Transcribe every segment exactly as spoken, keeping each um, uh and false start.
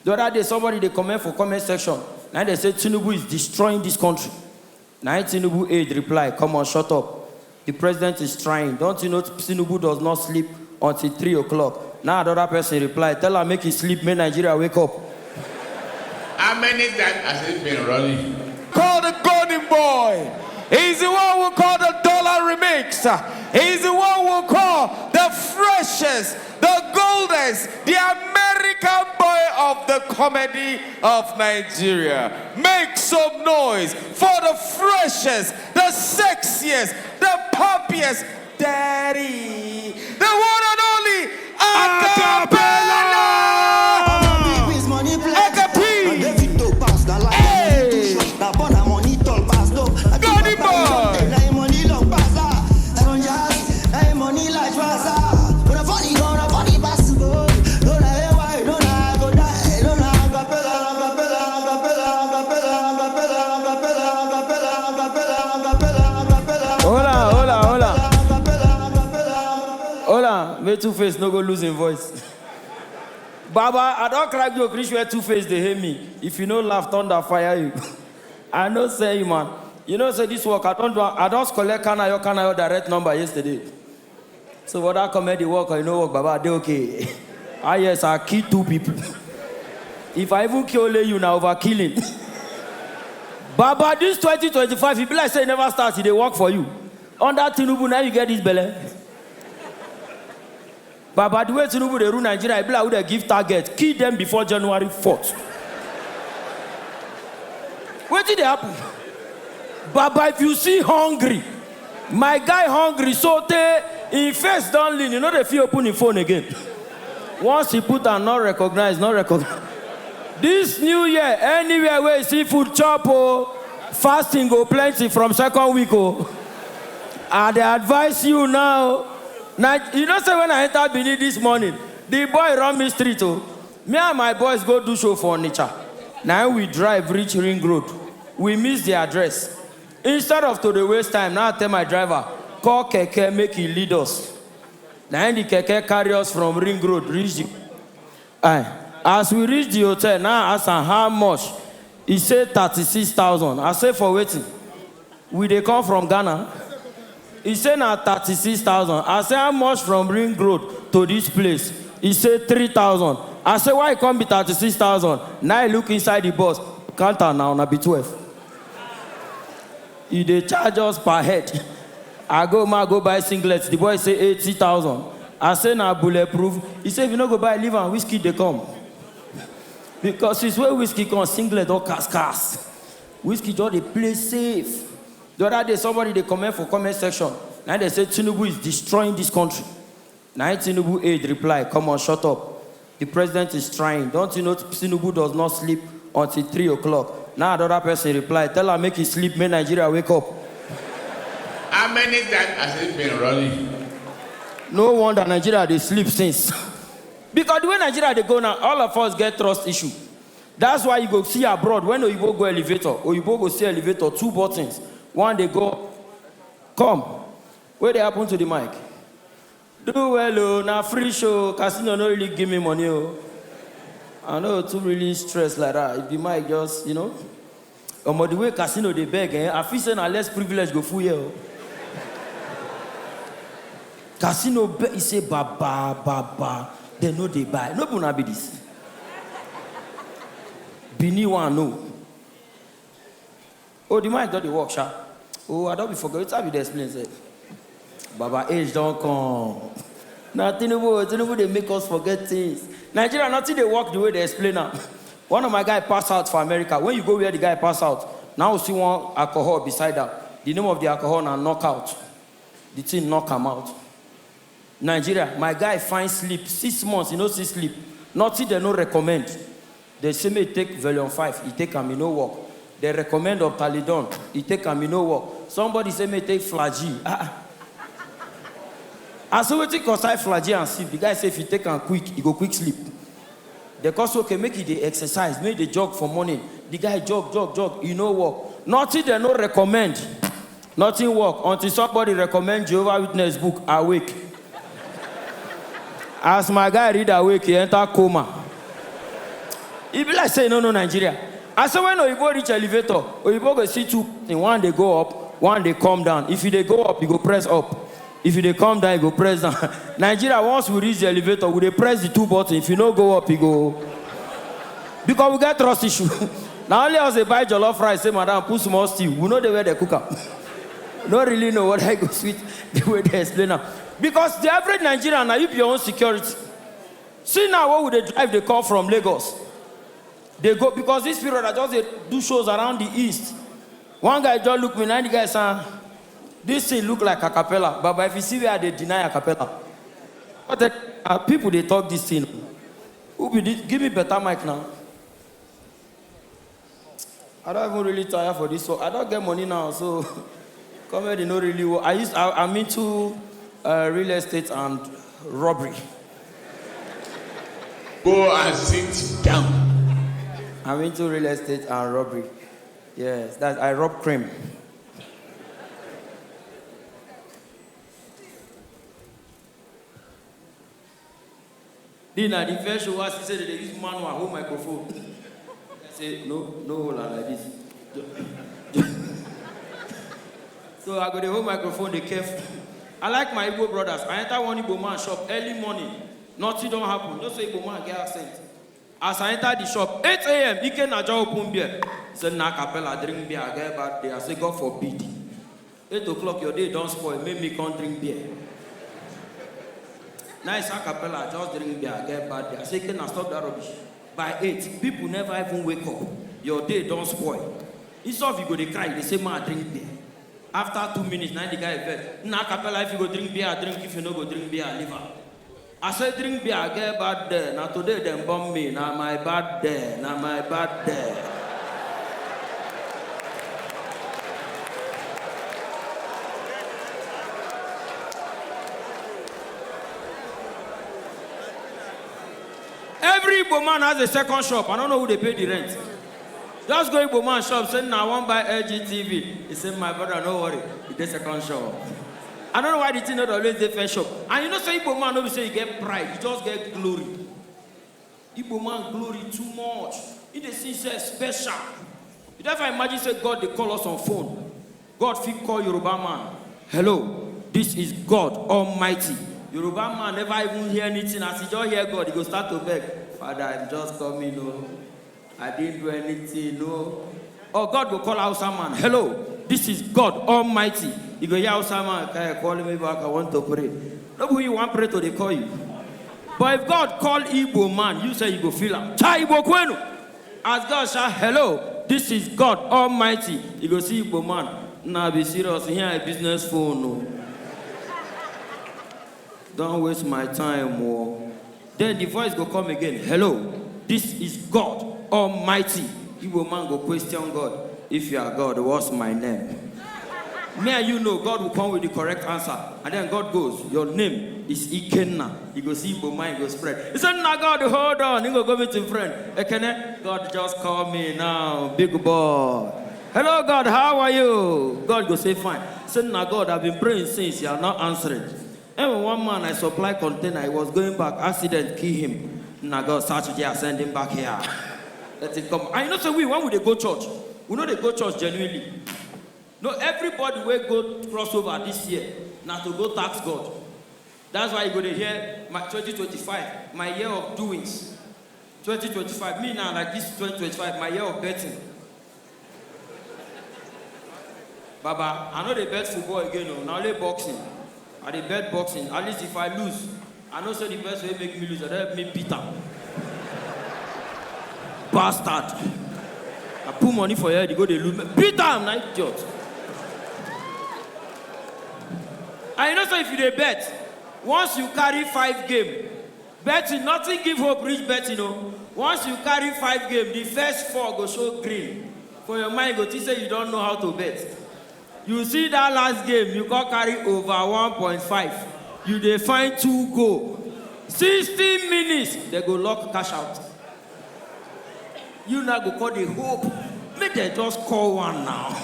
The other day, somebody dey comment for comment section. Now they say Tinubu is destroying this country. Now Tinubu aide reply, "Come on, shut up. The president is trying. Don't you know Tinubu does not sleep until three o'clock?" Now another person reply, "Tell her make he sleep, make Nigeria wake up." How many times has it been running? Called the Golden Boy. He's the one we call the Dollar Remix. He's the one we call the freshest, the goldest, the American boy of the comedy of Nigeria. Make some noise for the freshest, the sexiest, the poppiest daddy, the one and only Acapella! Acapella! Hey! Golden Boy! Hola, hola, hola. Hola, may Two Face no go lose him voice. Baba, I don't crack joke, reach where Two Face they hate me. If you no laugh, thunder fire you. I know say you, man. You know say this work, I don't do, I don't collect Kanayo, Kanayo direct number yesterday. So what that comedy work or you know work, Baba, they okay. Ah yes, I kill two people. If I even kill only you now, overkilling. Baba, this twenty twenty-five, if you be like say e never start, e dey work for you. Under Tinubu, now you get this belle. Baba, the way Tinubu dey rule Nigeria, e be like who dey give target, kill them before January fourth. Wetin dey happen? Baba, if you see hungry, my guy hungry, so tey him face don lean, you know they feel open him phone again. Once he put am, not recognize, not recognize. This new year, anywhere where you see food chop, oh, fasting go plenty from second week, oh. I dey advise you now. Now, you know say when I enter Benin this morning, the boy run me street, oh. Me and my boys go do show for Onitsha. Now we drive reach Ring Road. We miss the address. Instead of to dey waste time, now I tell my driver, call keke make he lead us. Now the keke carry us from Ring Road reach the. Aye. As we reach the hotel, now I ask am how much. He say thirty-six thousand. I say for wetin? We dey come from Ghana. He say na thirty-six thousand. I say how much from Ring Road to this place? He say three thousand. I say why e come be thirty-six thousand? Now I look inside the bus. Count am now, na be twelve. He dey charge us per head. I go, ma go buy singlet. The boy say eighty thousand. I say na bulletproof. He say if you no go buy, leave am. Wizkid dey come. Because since wey Wizkid come, singlet don cast cast. Wizkid just dey play safe. The other day, somebody dey comment for comment section. Now they say Tinubu is destroying this country. Now Tinubu aide reply, "Come on, shut up. The president is trying. Don't you know Tinubu does not sleep until three o'clock?" Now another person reply, "Tell her make he sleep, make Nigeria wake up." How many times has it been running? No wonder Nigeria dey sleep since. Because the way Nigeria dey go now, all of us get trust issue. That's why you go see abroad, when Oyibo go elevator, Oyibo go see elevator, two buttons. One dey go, come. Wetin dey happen to the mic? Do well, oh, na free show. Casino no really give me money, oh. I no too really stress like that. If the mic just, you know. Omo, the way casino dey beg, eh, I feel say na less privilege go full here, oh. Casino beg, e say, "Baba, baba, dem no dey buy." No be una be this. Benin one, no. Oh, the mic don dey work, sha. Oh, I don be forget. Wetin I be dey explain sef? Baba, age don come. Na Tinubu, Tinubu dey make us forget things. Nigeria, nothing dey work the way they explain am. One of my guy pass out for America. When you go where the guy pass out, now you see one alcohol beside am. The name of the alcohol na knockout. The thing knock am out. Nigeria, my guy find sleep. Six months, he no see sleep. Nothing they no recommend. They say me take Valium five, he take am, he no work. They recommend Optalidon, he take am, he no work. Somebody say me take Flagyl. Ah, ah. I say wetin concern Flagyl and sleep. The guy say if you take am quick, you go quick sleep. They cause, okay, make e dey exercise, make e dey jog for morning. The guy jog, jog, jog, e no work. Nothing they no recommend. Nothing work until somebody recommend Jehovah Witness book, Awake. As my guy read Awake, he enter coma. E be like say you no know Nigeria. I say when oyibo reach elevator, oyibo go see two thing, one dey go up, one dey come down. If you dey go up, you go press up. If you dey come down, you go press down. Nigeria, once we reach the elevator, we dey press the two button. If you no go up, you go. Because we get trust issue. Na only us dey buy jollof rice, say, "Madam, put small stew." We no dey where they cook am. No really know what I go sweet the way they explain am. Because the average Nigerian, na you be your own security. See now, what we dey drive, dey come from Lagos. They go, because this period I just dey do shows around the east. One guy just look me, na the guy say, "This thing look like acapella, but, but if you see where I dey deny acapella." But the, uh, people dey talk this thing. Who be this? Give me better mic now. I don't even really tire for this work. I don't get money now, so comedy no really work. I used, I, I'm into uh, real estate and robbery. Go and sit down. I'm into real estate and robbery. Yes, that's, I rob cream. Then na the first show I see say they dey use manual hold microphone. I say, "No, no hold am like this." So I go dey hold microphone, dey careful. I like my Igbo brothers. I enter one Igbo man shop early morning. Nothing don happen. No say Igbo man get accent. As I enter the shop, eight a.m., Ikenna just open beer. Say, "Na acapella, drink beer, I get bad day." I say, "God forbid. Eight o'clock, your day don spoil, make me come drink beer." Nice acapella, just drink beer, I get bad day. I say, "Ikenna, stop that rubbish." By eight, people never even wake up. Your day don spoil. Instead of you go dey cry, you dey say, "Ma, drink beer." After two minutes, na the guy vex. "Na acapella, if you go drink beer, drink. If you no go drink beer, leave am." I say, "Drink beer, I get bad day. Na today dem born me. Na my bad day. Na my bad day." Every Igbo man has a second shop. I don't know who dey pay the rent. Just go Igbo man shop, say, "Na, I wan buy L G T V." He say, "My brother, no worry. E dey second shop." I don't know why the thing no dey always dey first shop. And you know say Igbo man no be say you get pride, you just get glory. Igbo man glory too much. He dey see himself special. You never imagine say God dey call us on phone. God fit call Yoruba man, "Hello, this is God Almighty." Yoruba man never even hear anything. As he just hear God, he go start to beg, "Father, I'm just coming o. I didn't do anything o." Or God go call Hausa man, "Hello, this is God Almighty." He go hear Hausa man, "Kai, call me back, I want to pray." No be who you wan pray to dey call you. But if God call Igbo man, you say you go feel am. "Cha, Igbo kwenu." As God shout, "Hello, this is God Almighty," you go see Igbo man. "Na be serious, here a business phone o. Don't waste my time o." Then the voice go come again. "Hello, this is God Almighty." Igbo man go question God, "If you are God, what's my name?" Me and you know, God will come with the correct answer. And then God goes, "Your name is Ikenna." You go see Igbo mind go spread. He said, "Na God, hold on." He go go meet him friend. "Ekene, God just call me now. Big boy. Hello, God, how are you?" God go say, "Fine." Say, "Na God, I've been praying since. You are not answering." And when one man I supply container, he was going back, accident kill him. "Na God, Saturday, I send him back here. Let him come." And you know, say we, when we dey go church, we no dey go church genuinely. No, everybody wey go crossover this year, na to go tax God. That's why you go dey hear, "My twenty twenty-five, my year of doings." Twenty twenty-five, me now, like, this twenty twenty-five, my year of betting. Baba, I no dey bet football again o, na only boxing. I dey bet boxing. At least if I lose, I know say the person wey make me lose, I don help me beat am. Bastard. I put money for your head, you go dey lose. Beat am, na idiot. And you know say if you dey bet, once you carry five game, betting, nothing give hope reach betting o. Once you carry five game, the first four go show green. For your mind, you go think say you don't know how to bet. You see that last game, you go carry over one point five. You dey find two goal. Sixty minutes, they go lock cash out. You now go call the hope. Make them just call one now.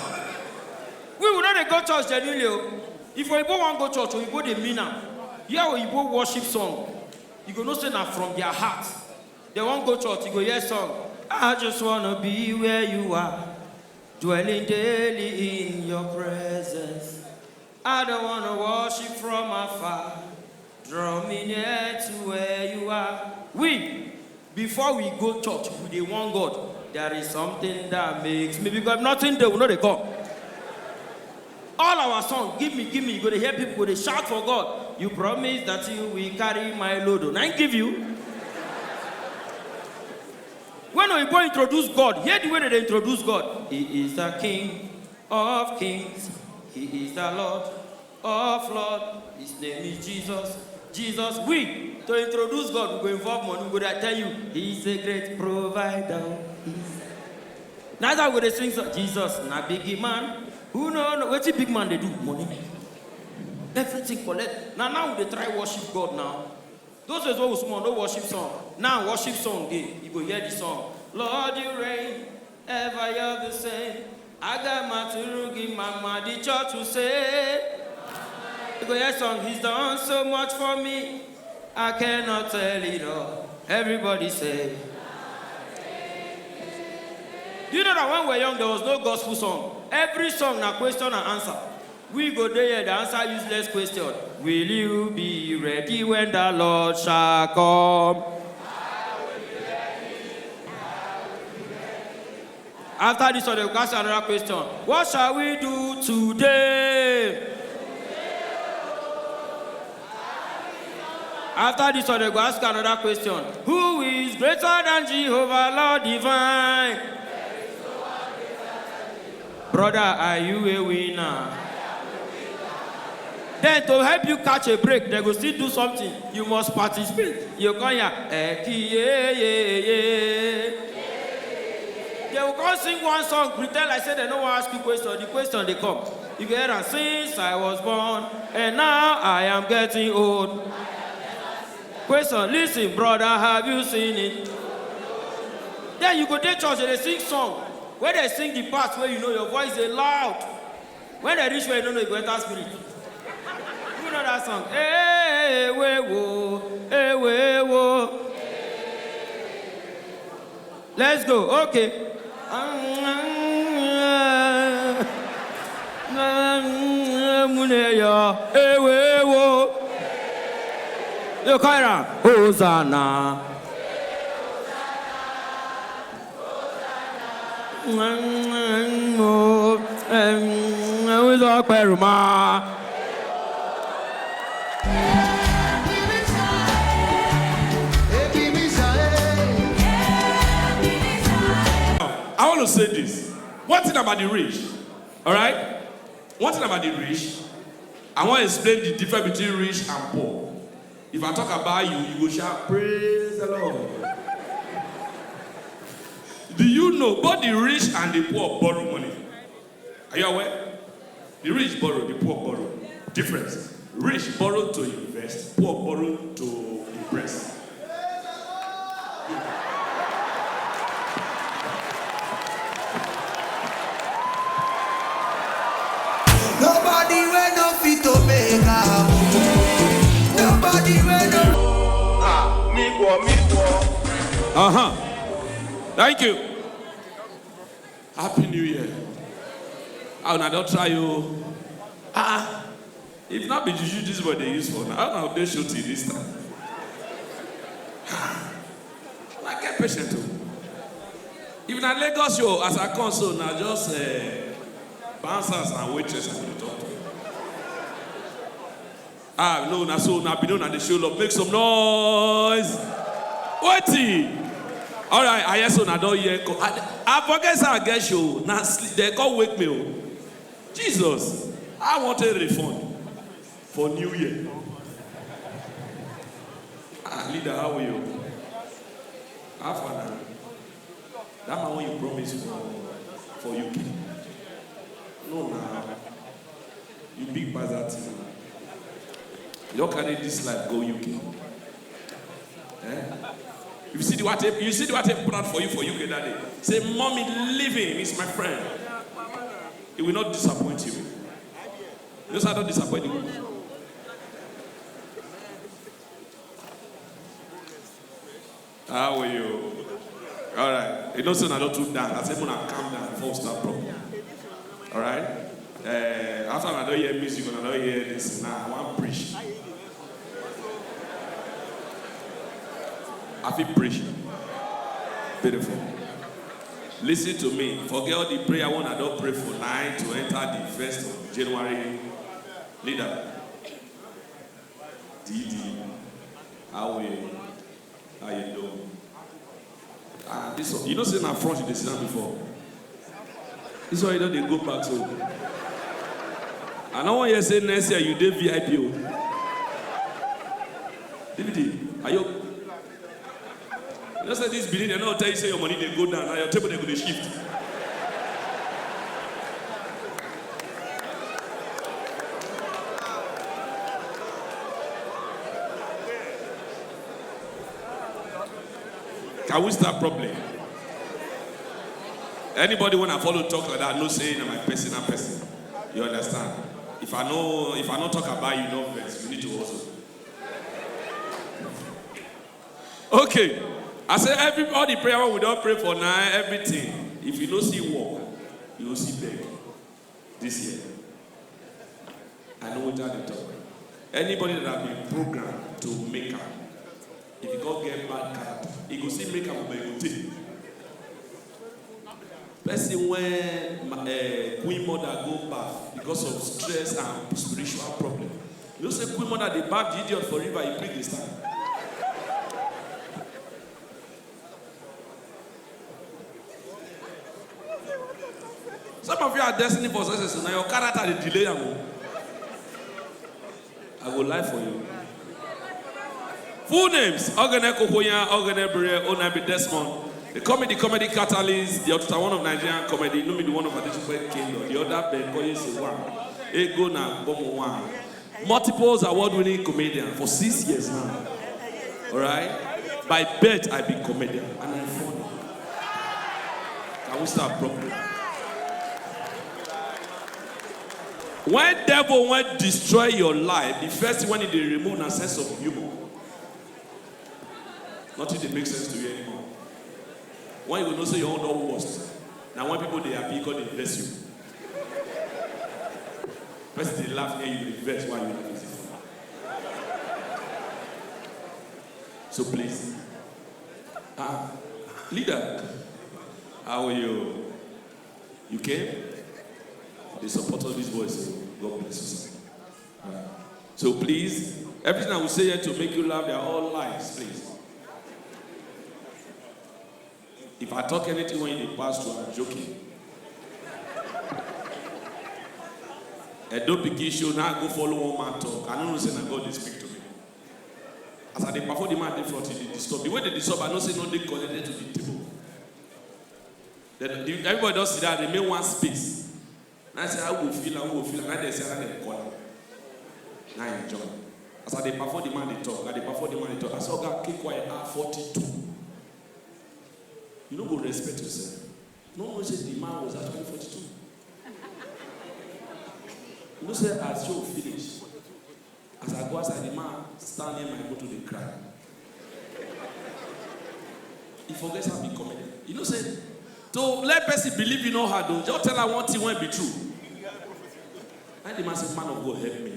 We will not dey go church genuinely o. If Oyibo wan go church, Oyibo dey mean am. Hear Oyibo worship song, you go know say na from their heart. They wan go church, you go hear song. I just wanna be where you are, dwelling daily in your presence. I don't wanna worship from afar. Draw me near to where you are. We, before we go church, we dey warn God. There is something that makes me, because if nothing dey, we no dey come. All our song, "Give me, give me," you go dey hear people go dey shout for God. "You promise that you will carry my load." Oh, na him give you. When we go introduce God, hear the way they introduce God. He is the King of kings. He is the Lord of lords. His name is Jesus. Jesus, we, to introduce God, we go involve money. We go dey tell you, "He's a great provider." He's... That's how we dey sing song. "Jesus na big man. Who no know wetin big man dey do?" Money. Everything collect. Now, now we dey try worship God now. Those days wey we small, no worship song. Now worship song dey. You go hear the song. "Lord, you reign, ever you're the same. Aga m atụrụ gị mma," the church will say. You go hear song, "He's done so much for me. I cannot tell it all." Everybody say. Do you know that when we were young, there was no gospel song? Every song na question and answer. We go dey here, the answer useless question. "Will you be ready when the Lord shall come?" After this one, they go ask another question. "What shall we do today?" After this one, they go ask another question. "Who is greater than Jehovah, Lord divine?" Brother, are you a winner? Then, to help you catch a break, they go still do something. You must participate. You come here, "Eh, ki, ye, ye, ye." They will come sing one song, pretend like say they no wan ask you question. The question dey come. You go hear am, "Since I was born, and now I am getting old." Question, "Listen, brother, have you seen it?" Then you go dey church, they sing song. When they sing the part where you know, your voice dey loud. When they reach where you don't know, you go enter spirit. You know that song? "Hey, we wo, hey, we wo." Let's go. Okay. Mune yo, hey, we wo. You call her Hosanna. I want to say this. One thing about the rich, all right? One thing about the rich, I want to explain the difference between rich and poor. If I talk about you, you go shout, "Praise the Lord." Do you know both the rich and the poor borrow money? Are you aware? The rich borrow, the poor borrow. Difference. Rich borrow to invest, poor borrow to impress. Nobody wey no fit to make am. Nobody wey no. Ah, me go, me go. Uh-huh. Thank you. Happy New Year. How una don try o? Ah, if not be juju this boy dey use for now, how una dey show till this time? Ah, na get patient o. If na Lagos show, as I come so, na just, eh, bouncers and waitress I go dey talk to. Ah, no, na so, na be no, na dey show love. Make some noise. Wetin? All right, I hear so, na don hear. Co-, I, I forget say I get show. Na sleep, they come wake me o. Jesus, I want a refund for New Year. Ah, leader, how are you? How far now? That man wey you promise for, for U K. No, na. You big pass that thing. You don carry this life go U K. Eh? You see the what, you see the what he put out for you for U K that day. Say, "Mommy, leave him. He's my friend. He will not disappoint you." You know, so I don't disappoint you. How are you? All right. You know, so I don't too down. I say, "Mona, calm down before we start problem." All right. Uh, after I don't hear music, when I don't hear this, now I want preach. I feel preach. Beautiful. Listen to me. Forget all the prayer one I don't pray for nine to enter the first of January. Leader. D D. How are you? How you doing? Ah, this one. You know, say na front you dey sit down before. This one you don dey go back so. I no wan hear say next year you dey V I P o. D V D, are you? You know say this Benin, dem no tell you say your money dey go down, na your table dey go dey shift. Can we start properly? Anybody wanna follow talk like that, no say na my personal person. You understand? If I know, if I no talk about you, no vex. You need to also. Okay. I say every all the prayer we don't pray for now, everything. If you no see work, you will see beg this year. I know what I dey talk. Anybody that have been programmed to make am, if you go get bad character, e go still make am, but e go take. Person when uh, queen mother go bath because of stress and spiritual problem. You know say queen mother dey bath the idiot for river, he prick the stand. Some of you are destined for success. Now your character dey delay am o. I go lie for you. Full names: Ogene Kokoya, Ogene Bere, Onabi Desmond. The comedy, comedy catalyst, the Otuta one of Nigerian comedy, Inú Mi Dùn one of Adesupe Kingdom, the other Ben Koye Sewa, Ego na Bomo one. Multiples award-winning comedian for six years now. All right? By birth, I be comedian, and I'm funny. Can we start properly? When devil wan destroy your life, the first thing when e dey remove na sense of humor. Nothing dey make sense to you anymore. When you go know say your own don worst, na when people dey happy, come dey vex you. Person dey laugh near you, dey vex, why you laugh? So please, ah, leader, how are you? You came? They support all these boys, so God bless you, sir. All right. So please, everything I will say here to make you laugh, they are all lies, please. If I talk anything when you dey pass through, I'm joking. Edo pikin show, now I go follow one man talk. I no know say na God dey speak to me. As I dey perform, the man dey front, he dey disturb. The way dey disturb, I know say no dey connected to the table. Then the, everybody don sit down, remain one space. Now I say, "How go feel am, who go feel am?" Now they say, "How they call am?" Now I enjoy. As I dey perform, the man dey talk. I dey perform, the man dey talk. I say, "Oga, keep quiet, ah, forty-two." You no go respect yourself. No know say the man was actually forty-two. You know say as show finish, as I go outside, the man stand near my motor dey cry. He forget how be comedy. You know say to let person believe you no hard o. Just tell am one thing wey be true. And the man say, "Man of God, help me."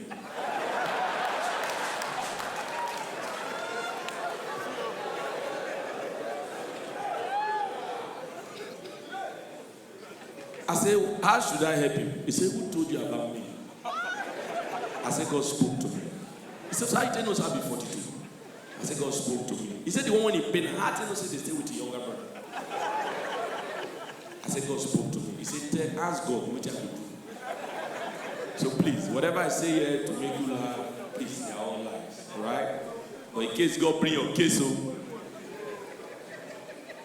I say, "How should I help you?" He said, "Who told you about me?" I said, "God spoke to me." He said, "So how you tell us how be forty-two?" I said, "God spoke to me." He said, "The one when he pain, how tell us they stay with your younger brother?" I said, "God spoke to me." He said, "Tell, ask God, which I will do." So please, whatever I say here to make you laugh, please, they are all lies, all right? But in case God bring your case, oh,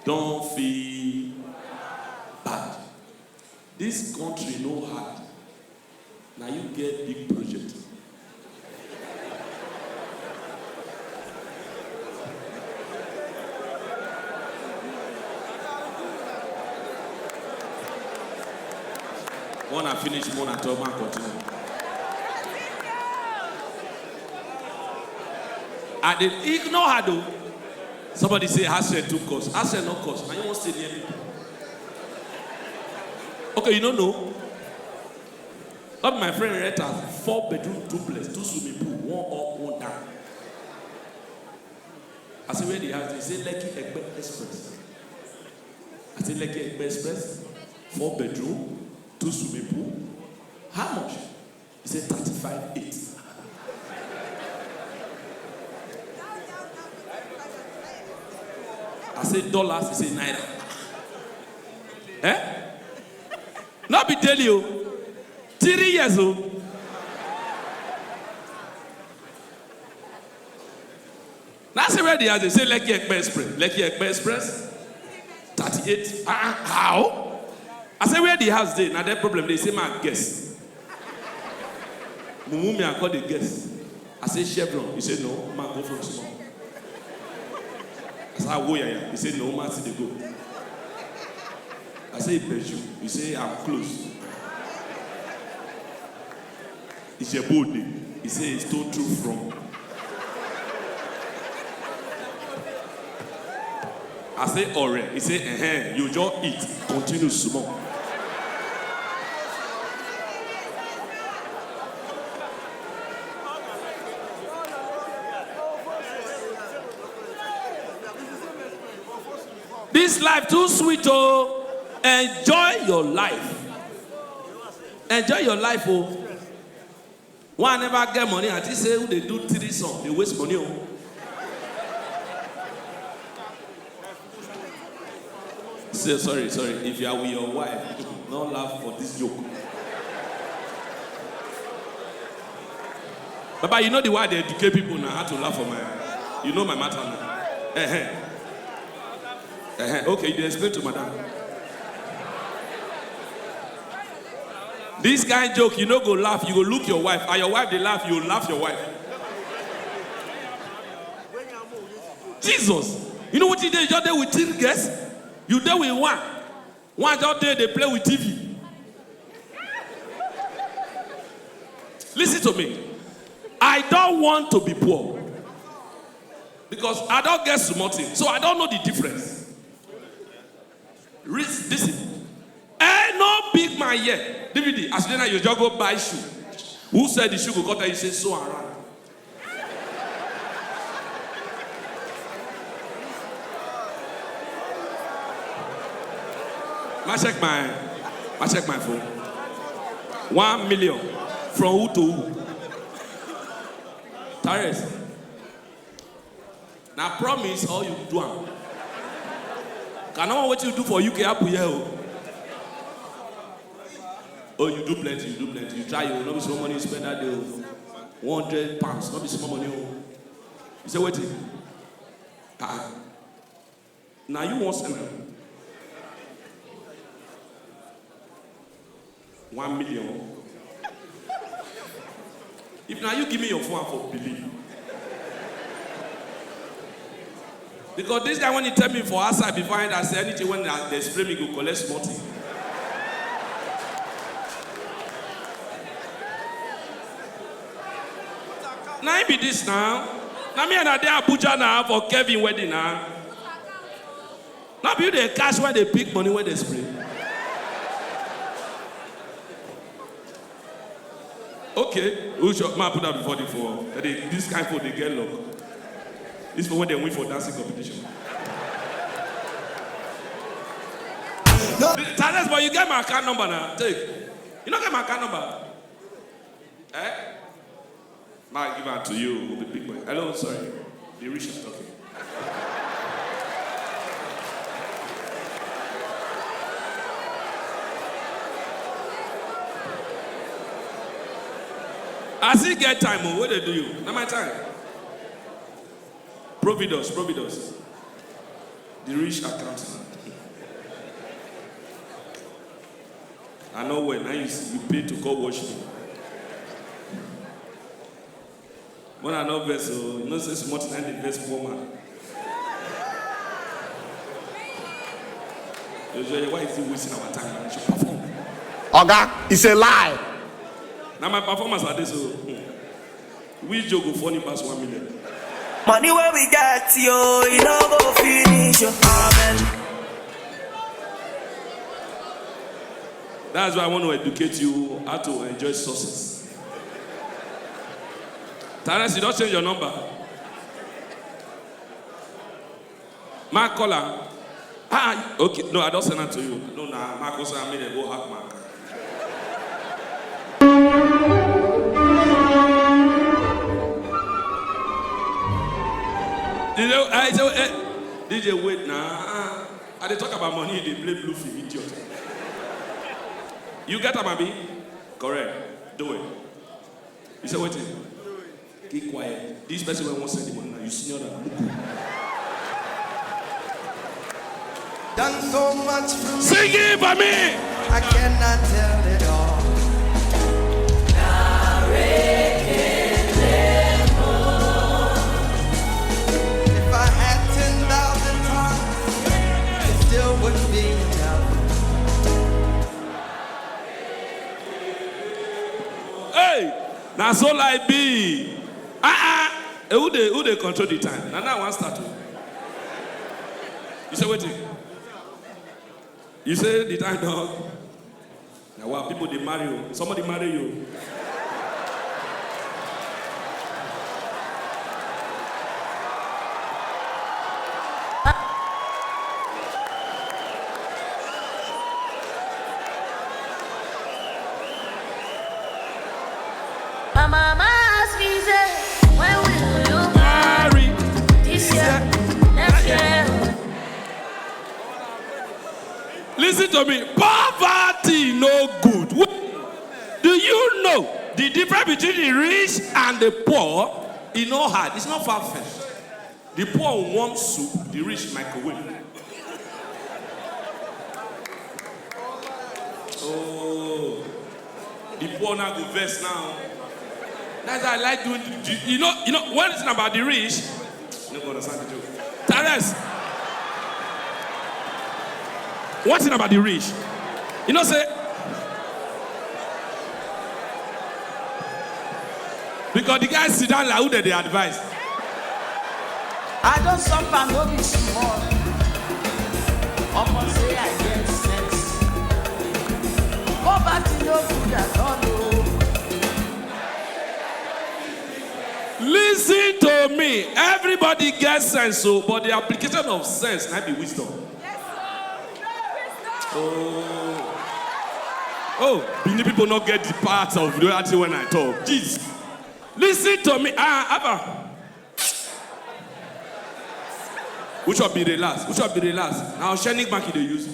don't feel bad. This country no hard. Now you get big project. When I finish, when I talk, man, continue. I did ignore her though. Somebody say house rent too cost. House rent no cost. And you wan stay near people. Okay, you no know. Not my friend rent a four bedroom duplex, two swimming pool, one up, one down. I say, "Where the house?" He say, "Lekki Epe Express." I say, "Lekki Epe Express, four bedroom, two swimming pool. How much?" He say, "Thirty-five eight." I say, "Dollars?" He say, "Naira." Eh? No be daily o. Three years o. Na say, "Where the house dey?" Say, "Lekki Epe Express." "Lekki Epe Express, thirty-eight." "Ah, ah, how?" I say, "Where the house dey?" Na that problem dey. Say, "Ma guess." Mumu me, I call the guess. I say, "Chevron." He say, "No, ma go from small." I say, "Awo yaya." He say, "No, ma still dey go." I say, "Ibeju." He say, "I'm close." Ijebu Ode. He say, "He stole two from." I say, "Ore." He say, "Eh, you just eat. Continue small." This life too sweet o. Enjoy your life. Enjoy your life o. One never get money, I think say who dey do threesome dey waste money o. Say, "Sorry, sorry. If you are with your wife, don't laugh for this joke." Baba, you know the way I dey educate people now, how to laugh for my, you know my matter now. Uh-huh. Uh-huh. Okay, you dey explain to madam. This kind joke, you no go laugh, you go look your wife, and your wife dey laugh, you laugh your wife. Jesus, you know what you dey? You just dey with three girls, you dey with one. One just dey dey play with T V. Listen to me. I don't want to be poor because I don't get small thing, so I don't know the difference. Lis-, listen. Eh, no big man here. D V D, as you know, you just go buy shoe. Who said the shoe go cut? You say, "So around." Ma check my, ma check my phone. One million. From who to who? Tares. Na promise or you do am? Cannot wetin you do for U K happen here o. Oh, you do plenty, you do plenty. You try, you no be small money you spend that day o. One hundred pounds, no be small money o. You say wetin? Ah, na you wan send am? One million. If na you give me your phone, I for believe. Because this guy, when he tell me for outside before, I say anything when they spray me, go collect small thing. Na him be this now. Na me and I dey Abuja now for Kevin wedding now. No be you dey cash when they pick money when they spray. Okay, who should ma put that before the four? That they, this kind four they get luck. This for when they win for dancing competition. Talents, but you get my account number now. Take. You no get my account number. Eh? Ma give am to you, the big boy. Hello, sorry. The rich are talking. As he get time, oh, what they do you? Not my time. Providence, Providence. The rich accountant. I know when I used you pay to go watch me. When I know vessel, you know say small time the best poor man. You say, "Why is he wasting our time? I should perform." Oga, it's a lie. Now my performance like this, so hmm. We joke go funny pass one million. Money where we get, yo, you know go finish, yo. Amen. That's why I want to educate you how to enjoy success. Terence, you don't change your number. Mark caller. Ah, okay. No, I don't send that to you. No, nah, Mark also, I made a go hack Mark. You know, I say, eh, D J, wait now. I dey talk about money, they play blue film, idiot. You get am, abi? Correct. Do it. You say wetin? Keep quiet. This person wey wan send the money now, you senior than am. Done so much for me. Sing it for me. I cannot tell it all. If I had ten thousand tongues, it still wouldn't be enough. Hey, na so life be. Ah ah. Eh, who dey, who dey control the time? Na now I wan start o. You say wetin? You say the time don. Na wa, people dey marry o. Somebody marry you. My mama ask me say, when will you marry? This year, next year. Listen to me. Poverty no good. Wait. Do you know the difference between the rich and the poor? E no hard. It's not far-fetched. The poor warm soup, the rich microwave. Oh, the poor now go vex now. That's why I like doing the, the, you know, you know, one thing about the rich, you no go understand the joke. Terence, one thing about the rich, you know, say, because the guy sit down like who dem dey advise. I don suffer, no be small. Omo say I get sense. Poverty no good at all o. Listen to me. Everybody get sense o, but the application of sense na be wisdom. Oh. Oh, Benin people no get the part of the other thing when I talk. Jeez. Listen to me. Ah, Abba. Which one be relax? Which one be relax? Now Oceanic Bank you dey use.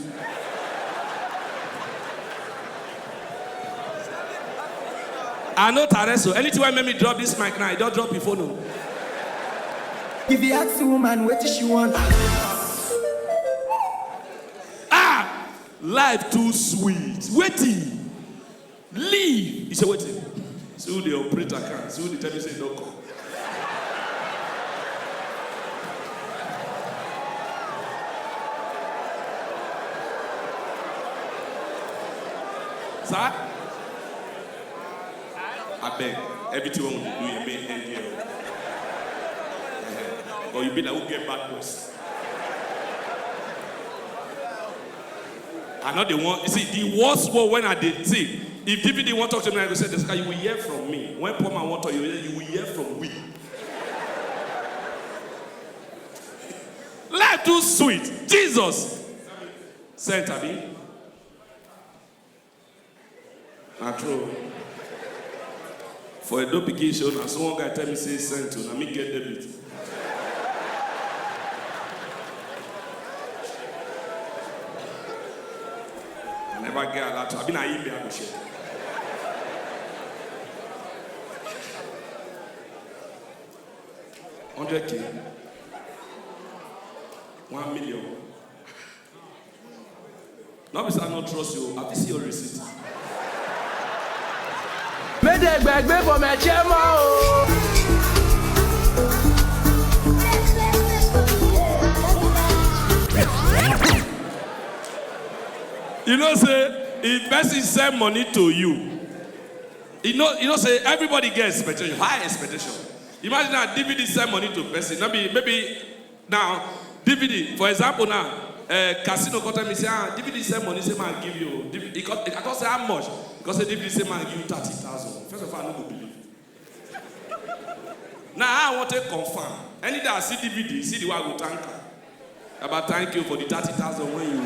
I know Tareso. Anything wey make me drop this mic now, I don drop before no. If you ask the woman what she want. Ah! Life too sweet. Wetin? Leave. He said, wetin? See who dey operate account. See who dey tell me say no come. Sir? Abeg, everything wey we dey do here, make e end here o. But you be like who get bad boss. I no dey want, you see, the worst word when I dey think, if D V D wan talk to me, I go say, Jessica, you will hear from me. When poor man wan talk, you will, you will hear from we. Life too sweet. Jesus. Sent, abi? Na true. For Edo pikin show, na so one guy tell me say sent to, na me get debit. I never get alert. I been a email I go share. Hundred K, one million. No be say I no trust you. I fit see your receipt. Make dem gbegbe for my chairman o. You know say if person send money to you, you know, you know say everybody get expectation, high expectation. Imagine now, D V D send money to person. No be, maybe now, D V D, for example now, uh, casino come tell me, say, ah, D V D send money, say, man, give you. D V D, he come, I come say, how much? He come say, D V D say, man, give you thirty thousand. First of all, I no go believe. Now, I want to confirm. Any day I see D V D, see the one I go thank am. Baba, thank you for the thirty thousand when you.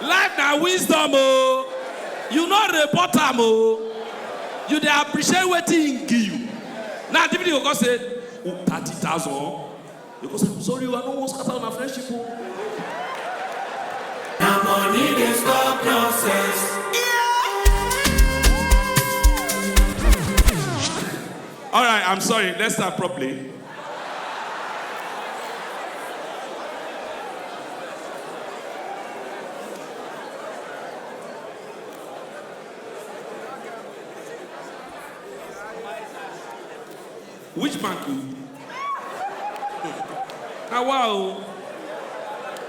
Life na wisdom o. You no report am o. You dey appreciate wetin he give you. Now, D V D go come say, oh, thirty thousand. You go say, I'm sorry o, I no wan scatter una friendship o. Na money dey stop nonsense. All right, I'm sorry. Let's start properly. Which bank you? Na wa o.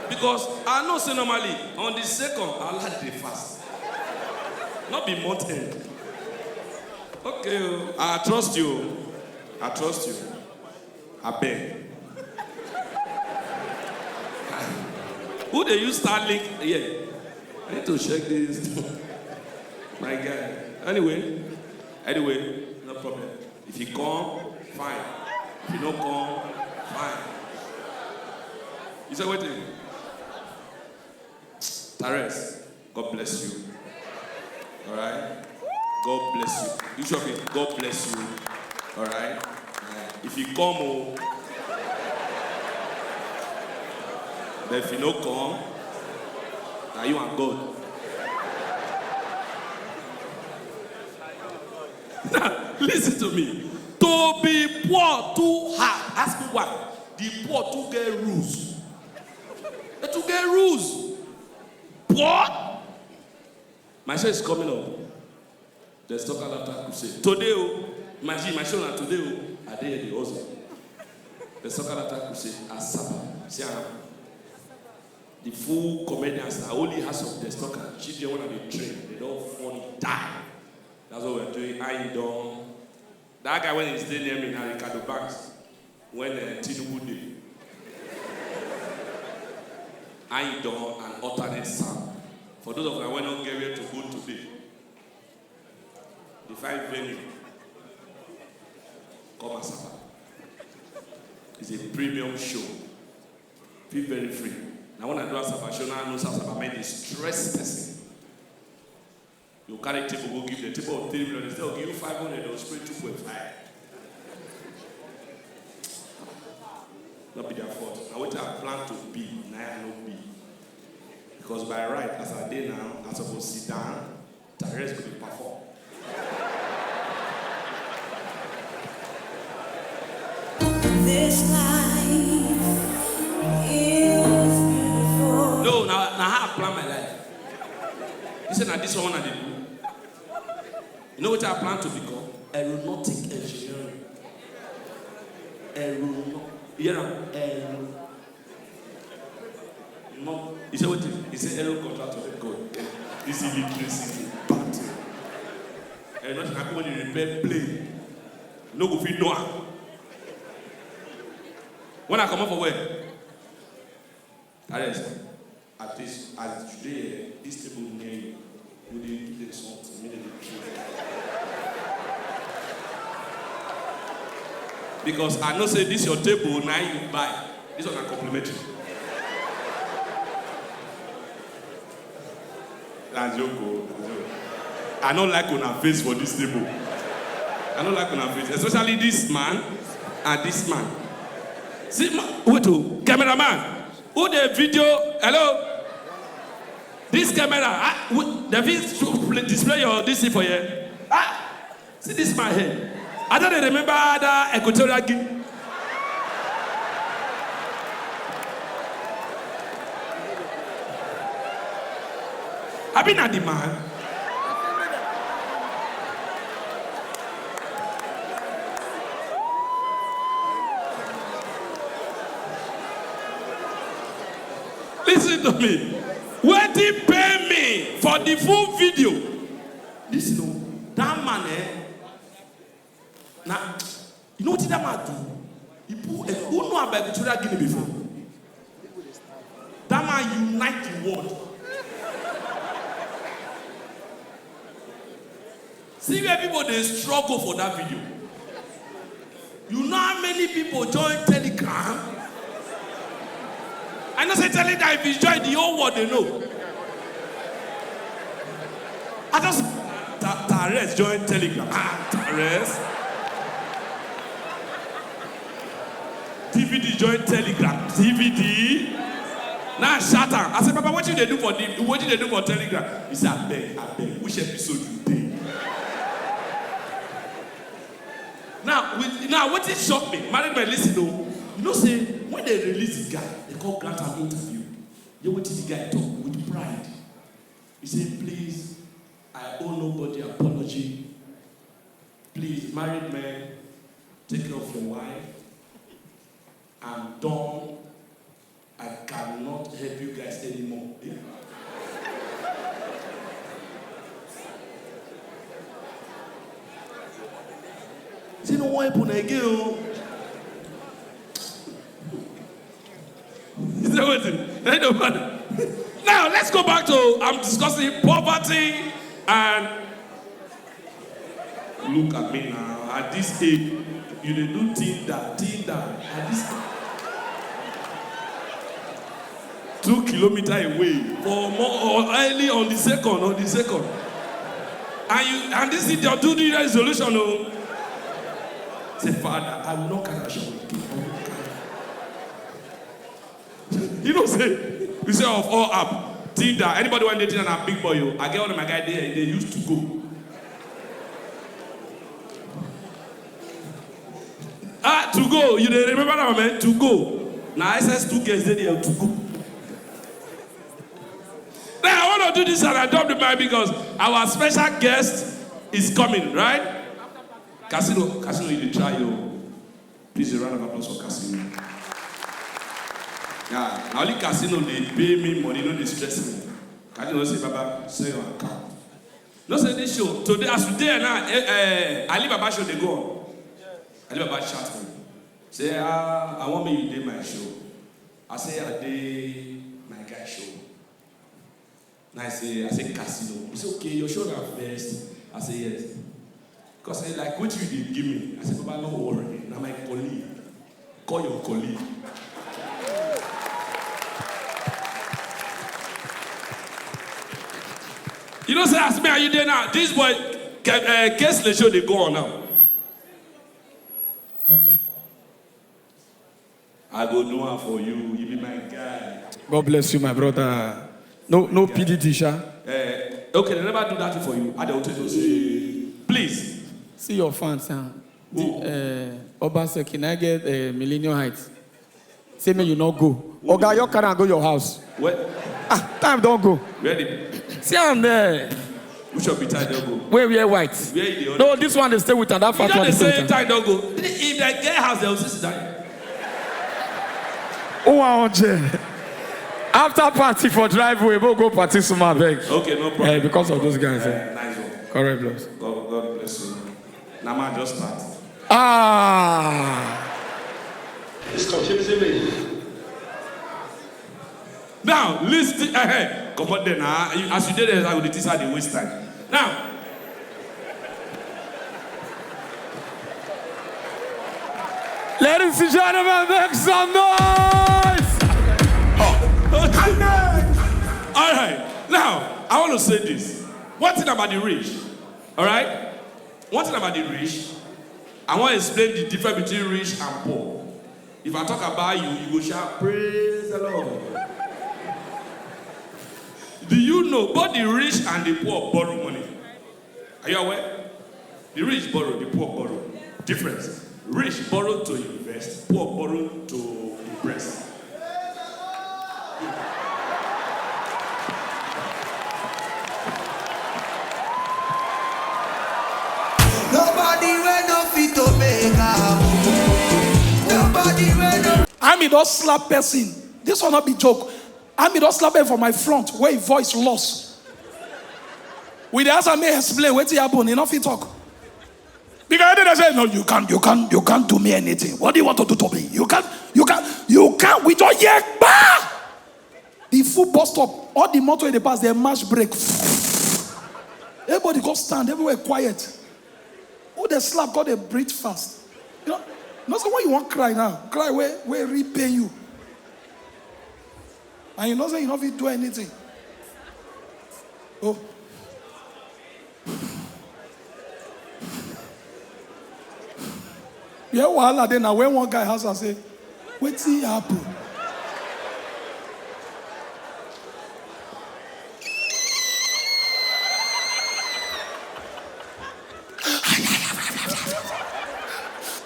Because I know say normally on the second, I like dey fast. Not be month end. Okay o. I trust you. I trust you. Abeg. Who dey use Starlink here? I need to check this. My guy. Anyway, anyway, no problem. If you come, fine. If you no come, fine. You say wetin? Tares, God bless you. All right? God bless you. You should be, God bless you. All right? Eh, if you come, oh, but if you no come, now you and God. Now, listen to me. To be poor too hard. Ask me why. The poor too get rules. They too get rules. Poor. My show is coming up. There's Talk Laughter Crusade. Today, oh, imagine my show na today, oh, I dey here dey hustle. There's Talk Laughter Crusade, Asaba. See am. The full comedians na only House of There's Talk. Children wey I dey train, they don funny die. That's what we're doing. I don. That guy wey dey stay near me na Ricardo Banks. When uh, Tinubu dey. I don an alternate sound. For those of you wey no get where to go today, the five venue, come Asaba. It's a premium show. Feel very free. Now when I do Asaba show, now I know Asaba men dey stress person. You carry table, go give the table of three million, instead of give you five hundred, they'll spray two point five. Not be their fault. Now what I plan to be, now I no be. Because by right, as I dey now, I suppose sit down, the rest go dey perform. This life is beautiful. No, now, now how I plan my life. You say now this one I dey do. You know what I plan to become? Aeronautic engineering. Aeronautic. You hear am? Aero. No. He said what? He said aero contractor. God, this illiteracy is bad. Aeronautic na people wey dey repair plane. No go fit know am. When I comot for where? Arrest. At least as you dey here, this table near you, you dey give them something, make dem dey drink. Because I know say this your table, na you buy. This one na complimentary. Na joke o, na joke. I no like una face for this table. I no like una face, especially this man and this man. See, ma- wait o, cameraman. Who dey video? Hello? This camera, ah, we, dem fit show, play, display your this thing for here. Ah, see this man here. I don dey remember that Equatorial Guinea. Abi na the man? Listen to me. Wetin pain me For the full video, this no, that man eh, na you know what that man do? He put eh, who know about Equatorial Guinea before? That man unite the world. See where people dey struggle for that video. You know how many people join Telegram? I know say Telegram, if you join, the whole world dey know. I just Ta- Tares join Telegram. Ah, Tares. D V D join Telegram. D V D. Now shut am. I say, Papa, what you dey do for the what you dey do for Telegram? He say, abeg, abeg, which episode you dey? Now, with, now wetin shock me, married men, listen o. You know say when they release this guy, they come grant am interview. Hear wetin the guy talk with pride. He say, please, I owe nobody apology. Please, married men, take care of your wife. I'm done. I cannot help you guys anymore. Yeah. Say no wan happen again o. Is that what it? Now let's go back to I'm discussing poverty and look at me now. At this age, you dey do Tinder, Tinder. At this two kilometer away for more or early on the second, on the second. And you and this is your do the resolution o. Say, Father, I will not carry action with you. I will not carry. You know say we say of all app, Tinder. Anybody want dating a big boy? You, I get one of my guy there. They used to go. Ah, to go. You dey remember that man? To go. Now I said two girls dey there to go. Now I want to do this and I drop the mic because our special guest is coming, right? Casino, Casino, you dey try o. Please, a round of applause for Casino. Yeah, na only Casino dey pay me money, no dey stress me. Casino say, Baba, send your account. No say this show today as we dey now. Eh, eh, Ali Baba show dey go on. Ali Baba chat me. Say, ah, I want me you dey my show. I say I dey my guy show. Now I say, I say Casino. He say, okay, your show na first. I say yes. Because say like what you dey give me. I say, Baba, no worry. Now my colleague. Call your colleague. You know, say as me and you dey now. This boy, Ke- uh, Kesley show dey go on now. I go do am for you. You be my guy. God bless you, my brother. No, no P D D, sha. Eh, okay, they never do that thing for you. I don't tell you say, please. See your fans, huh? The, uh, Obaseki, na get uh, Millennium Heights. Say me you no go. Oga, your car and go your house. Where? Ah, time don't go. Where did? See am there. Which of the time don't go? Where we are white. Where you dey? No, this one they stay with and that fat one dey stay with. Time don't go. If they get house, they will sit down. Who want hundred? After party for driveway, we'll go party some beg. Okay, no problem. Eh, because of those guys. Eh, eh. Nice one. Correct, bros. God, God bless you. Now man just start. Ah. It's confusing me. Now, listen. Eh, eh, come on then. Ah. As you did it, I will teach how they waste time. Now, ladies and gentlemen, make some noise. All right. Now, I want to say this. One thing about the rich. All right. One thing about the rich. I want to explain the difference between rich and poor. If I talk about you, you go shout, praise the Lord. Do you know both the rich and the poor borrow money? Are you aware? The rich borrow, the poor borrow. Difference. Rich borrow to invest, poor borrow to impress. Nobody wey no fit to make am. Nobody wey no. Army don slap person. This one no be joke. Army don slap him for my front where him voice lost. We dey ask am make e explain wetin happen, e no fit talk. Because they say, "No, you can't, you can't, you can't do me anything. What do you want to do to me? You can't, you can't, you can't." We just hear, bah! The full bus stop, all the motor wey dey pass, dem mash brake. Everybody go stand, everywhere quiet. Who dey slap, go dey breathe fast. You know, you know say when you wan cry now, cry wey, wey really pain you. And you know say you no fit do anything. Oh. Where wahala dey na when one guy ask am say, "Wetin happen?"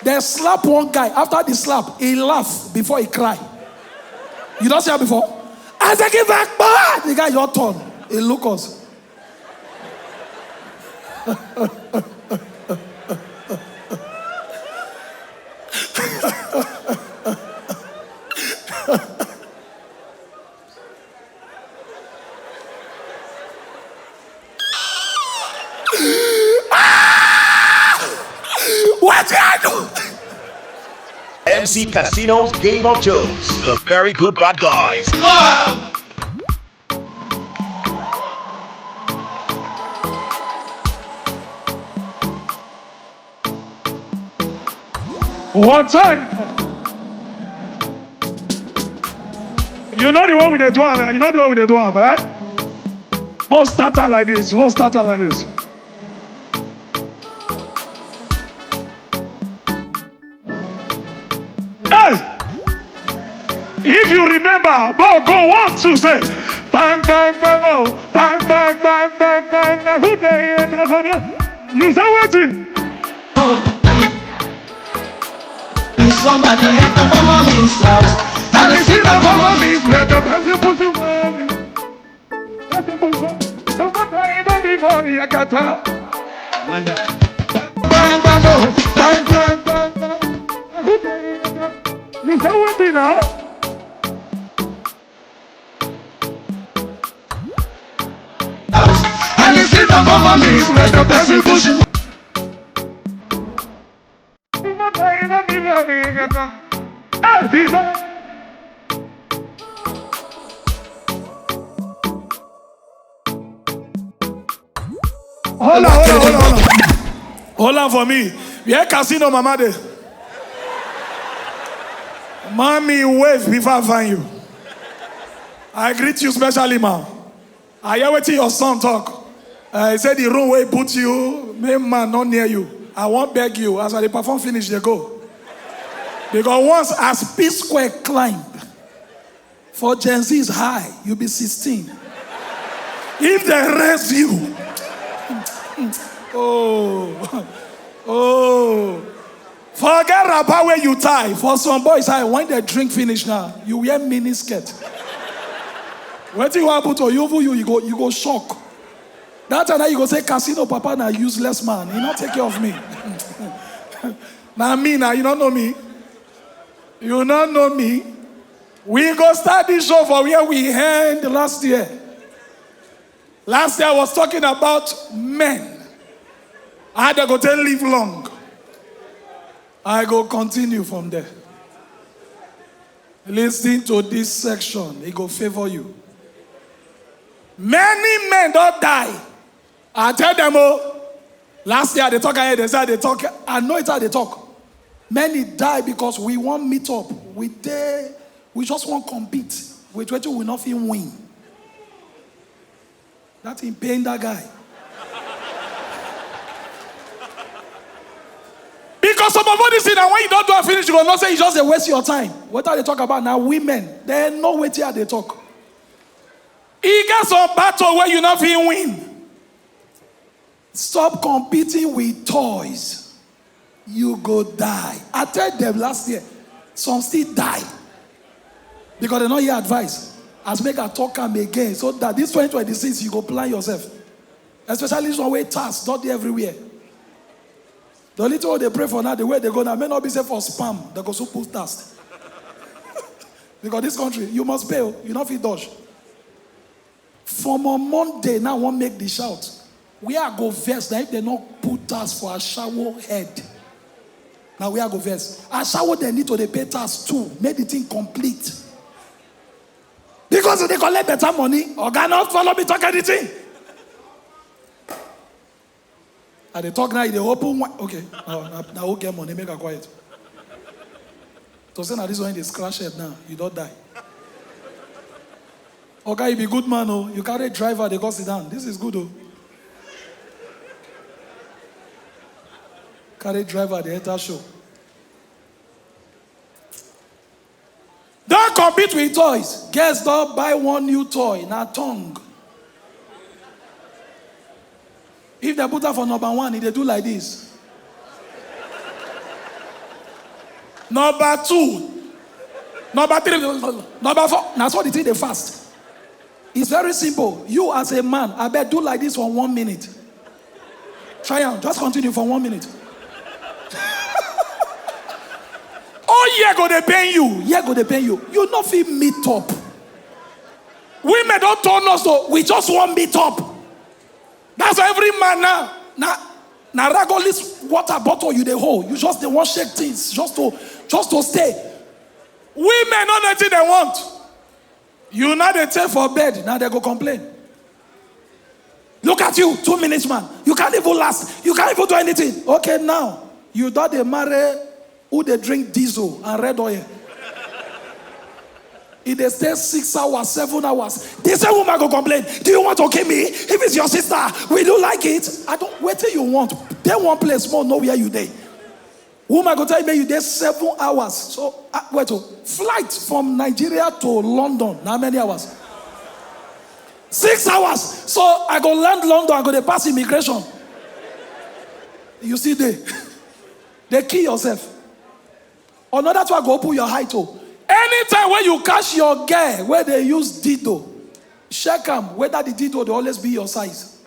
Dem slap one guy. After the slap, he laugh before he cry. You don see am before? I say, "Give back, boy!" The guy just turn. He look us. What I do? M C Casino's Game of Jokes. The Very Good Bad Guys. One time. You know the one we dey do am, eh? You know the one we dey do am, eh? One starter like this, one starter like this. Hey! If you remember, ball go one, two, say, bang, bang, bang, oh, bang, bang, bang, bang, bang, bang, who dey here? You say wetin? Somebody have to follow me, sir. And they still don't follow me, let the person put you on. Let the person put you on. Don't put me, don't be for me, I can't tell. Bang, bang, oh, bang, bang, bang, bang. Who dey here? You say wetin now? And you still don't follow me, let the person push you. Hold on, hold on, hold on, hold on. Hold on for me. Where Casino mama dey? Mommy, wave before I find you. I greet you specially, ma. I hear wetin your son talk. Uh, he say the room wey put you, make man no near you. I wan beg you, as I dey perform finish, dey go. Because once as P Square climb, for Gen Z is high, you be sixteen. If they raise you, oh, oh. Forget wrapper wey you tie. For some boys, I when they drink finish now, you wear mini skirt. Wetin go happen to you? Even you, you go, you go shock. That time you go say, "Casino papa na useless man. He no take care of me." Na me na, you no know me. You no know me. We go start this show for where we end last year. Last year I was talking about men. How they go take live long. I go continue from there. Listen to this section. It go favor you. Many men don die. I tell them, oh, last year they talk ahead, they say they talk. I know it's how they talk. Many die because we wan meet up. We dey, we just wan compete with wetin we no fit win. That thing pain that guy. Because some of all this thing, and when you don do am finish, you go know say you just dey waste your time. Wetin I dey talk about na women. They know wetin I dey talk. E get some battle wey you no fit win. Stop competing with toys. You go die. I tell them last year, some still die. Because they no hear advice. As make I talk am again, so that this twenty twenty-six, you go plan yourself. Especially this one wey tax don dey everywhere. The little one dey pray for now, the way they go now, may not be safe for spam. They go soon put tax. Because this country, you must pay, oh, you no fit dodge. From on Monday, now wan make the shout. Where I go vex na if dem no put tax for ashawo head. Na where I go vex. Ashawo dem need to dey pay tax too, make the thing complete. Because if dem collect better money, oga no follow me talk anything. I dey talk now, you dey open one. Okay, na, na, na who get money, make I quiet. To say na this one dey scratch head now, you don die. Oga, you be good man o, you carry driver dey go sit down. This is good o. Carry driver dey enter show. Don compete with toys. Girls don buy one new toy, na tongue. If dem put am for number one, e dey do like this. Number two, number three, number four. Na so the thing dey fast. It's very simple. You as a man, abeg do like this for one minute. Try am. Just continue for one minute. Oh, here go dey pain you. Here go dey pain you. You no fit meet up. Women don turn us to, we just wan meet up. That's why every man now, na, na Ragolis water bottle you dey hold. You just dey wan shake things, just to, just to stay. Women no know wetin dem want. You now dey tey for bed, now dem go complain. Look at you, two minutes man. You can't even last. You can't even do anything. Okay, now you don dey marry who dey drink diesel and red oil. E dey stay six hours, seven hours. The same woman go complain. Do you want to kill me? If it's your sister, will you like it? I don't. Wetin you want? Dey one place, more know where you dey. Woman go tell you, make you dey seven hours. So, ah, wait, oh, flight from Nigeria to London, na how many hours? Six hours. So I go land London, I go dey pass immigration. You see, dey, dey kill yourself. Another thing, I go open your height o. Anytime wey you catch your girl wey dey use dildo, check am whether the dildo dey always be your size.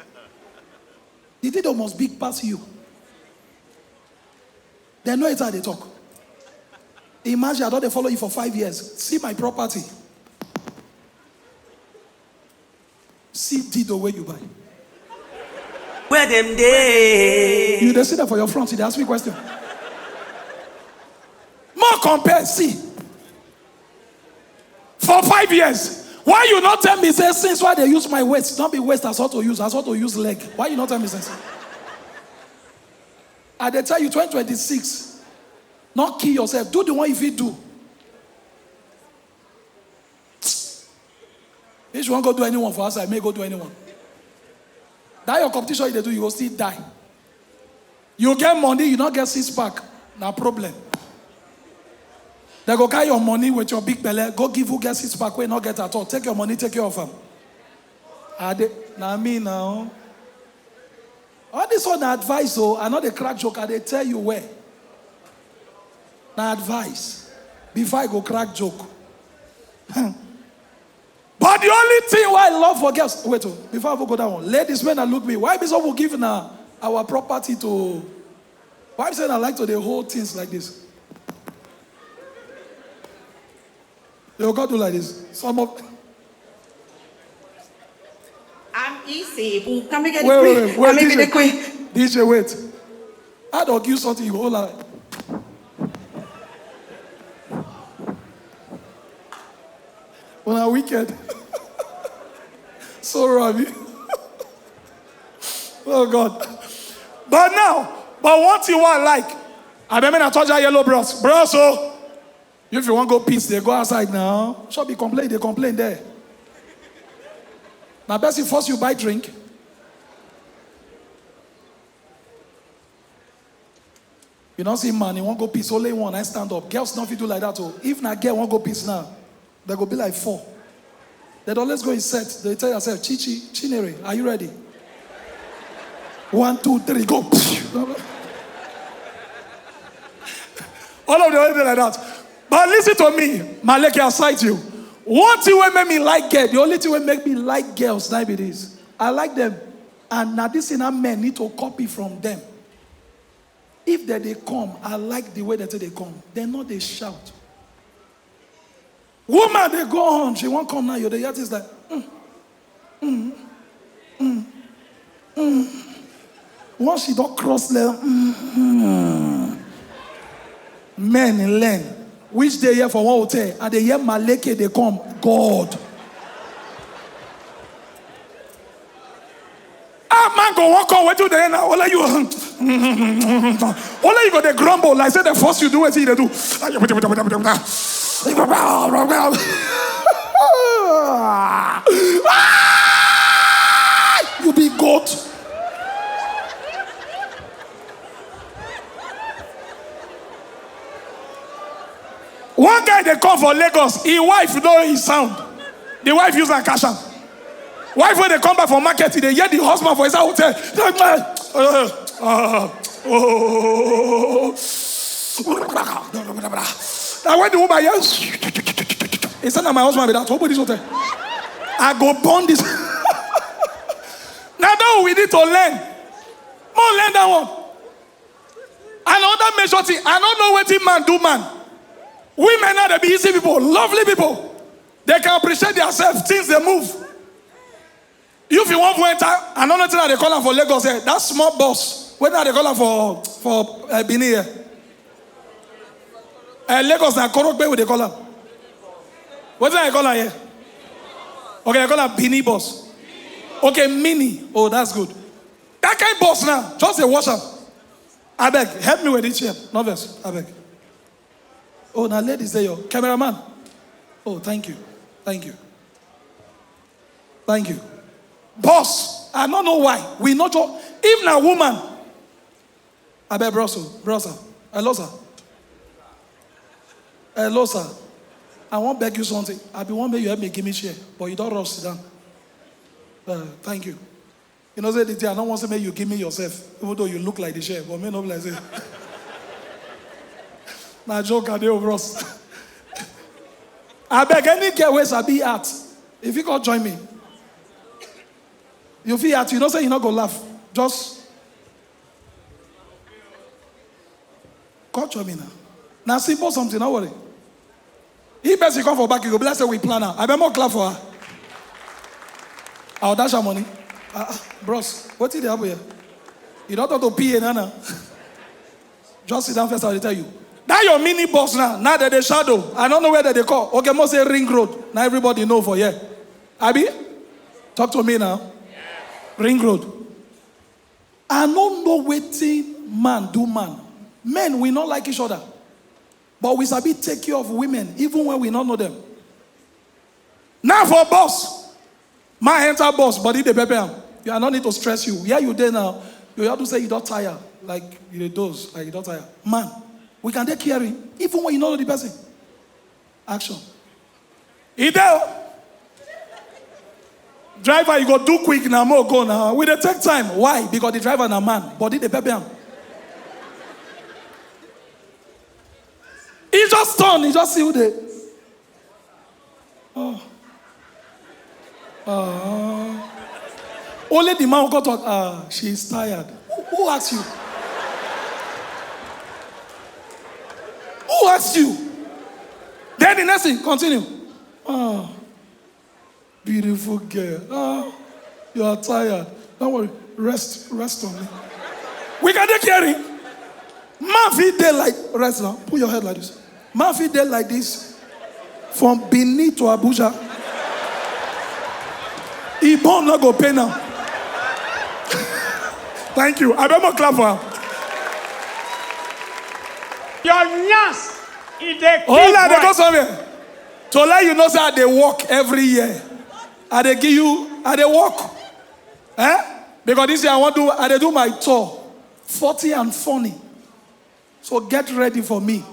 The dildo must big pass you. Dem know wetin I dey talk. Imagine I don dey follow you for five years. See my property. See dildo wey you buy. Where dem dey? You dey sit down for your front, you dey ask me question. More compare, see. For five years, why you no tell me say since wey I dey use my waist, no be waist I suppose to use, I suppose to use leg? Why you no tell me since? I dey tell you, twenty twenty-six, no kill yourself. Do the one you fit do. If you wan go do anyone for outside, make you go do anyone. That your competition you dey do, you go still die. You get money, you no get six pack, na problem. Dem go carry your money with your big belle, go give who get six pack wey no get at all. Take your money, take care of am. I dey, na me now. All this one na advice o, I no dey crack joke, I dey tell you well. Na advice. Before I go crack joke. But the only thing wey I love for girls, wait o, before I go that one, ladies, when I look me, why be some people give na our property to, why be say I like to dey hold things like this? They go do like this. Some of I'm easy. Come and get wait, the wait, wait, wait, D J, D J, wait. I don't give something you hold like. Una wicked. So Robbie. Oh God. But now, but one thing wey I like, I mean, I touch that yellow bros. Bros, oh, if you wan go piss, dey go outside now. Shop be complain, dey complain there. Na person force you buy drink. You don see man, he wan go piss, only one, I stand up. Girls no fit do like that o. If na girl wan go piss now, dem go be like four. Dem dey always go in set. Dey tell yourself, Chichi, Chinere, are you ready? One, two, three, go. All of them dey like that. But listen to me, my lady, I sight you. One thing wey make me like girl, the only thing wey make me like girls na be this. I like them. And na this thing that men need to copy from them. If dem dey come, I like the way dem take dey come. Dem no dey shout. Woman dey go on, she wan come now, you dey hear things like, mm, mm, mm, mm. Once she don cross level, mm-hmm. Men learn. Which day here for one hotel, I dey hear Maleke dey come. God. Ah, man go wan come, wetin you dey hear now? Only you, only you go dey grumble like say the first you do wetin you dey do. You be goat. One guy dey come for Lagos, him wife know him sound. The wife use am catch am. Wife wey dey come back from market, e dey hear the husband for inside hotel. Na when the woman hear, he say, "Na my husband be that. Open this hotel. I go burn this." Na that we need to learn. More learn that one. Another major thing, I no know wetin man do man. Women now dey be easy people, lovely people. They can appreciate themselves, things dey move. If you wan go enter, I no know wetin I dey call am for Lagos here. That small bus, wetin I dey call am for, for, uh, Benin here? Uh, Lagos na Korokpe we dey call am. Wetin I call am here? Okay, I call am Benin bus. Okay, mini. Oh, that's good. That kind bus now, just dey wash am. Abeg, help me with this chair. No vex, abeg. Oh, na ladies dey your cameraman. Oh, thank you. Thank you. Thank you. Boss, I no know why. We no cho-, if na woman. Abeg, bros o, bros o. Hello, sir. Hello, sir. I wan beg you something. I be wan make you help me give me chair, but you don rush sit down. Uh, thank you. You know say the thing, I no wan say make you give me yourself, even though you look like the chair, but me no be like say. Na joke I dey o, bros. Abeg, any girl wey sabi art, if you come join me, you fit art, you know say you no go laugh. Just come join me now. Na simple something, no worry. If person come for back, you go be like say we plan am. Abeg, make we clap for her. I'll dash her money. Ah, ah, bros, wetin dey happen here? You don talk to P A now, now. Just sit down first, I dey tell you. That your mini bus now, now dem dey shadow. I no know where dem dey call. Okay, make we say Ring Road. Now everybody know for here. Abi? Talk to me now. Ring Road. I no know wetin man do man. Men, we no like each other. But we sabi take care of women, even when we no know them. Now for bus, man enter bus, body dey pepper am. You, I no need to stress you. Where you dey now? You have to say you don tire, like you dey doze, like you don tire. Man, we can dey caring, even when you no know the person. Action. E dey o. Driver, you go do quick na, mo go na. We dey take time. Why? Because the driver na man, body dey pepper am. He just turn, he just see who dey. Oh. Ah. Only the man who go talk, ah, she is tired. Who, who asked you? Who asked you? Then the next thing, continue. Ah, beautiful girl. Ah, you are tired. Don't worry. Rest, rest on me. We can take care of it. Man fit dey like, rest now. Put your head like this. Man fit dey like this from Benin to Abuja. E bone no go pain am. Thank you. Abeg, make we clap for am. Your nyash, e dey kill boy. Hold on, dey go somewhere. To let you know say I dey work every year. I dey give you, I dey work. Eh? Because this year I wan do, I dey do my tour. Forty and funny. So get ready for me,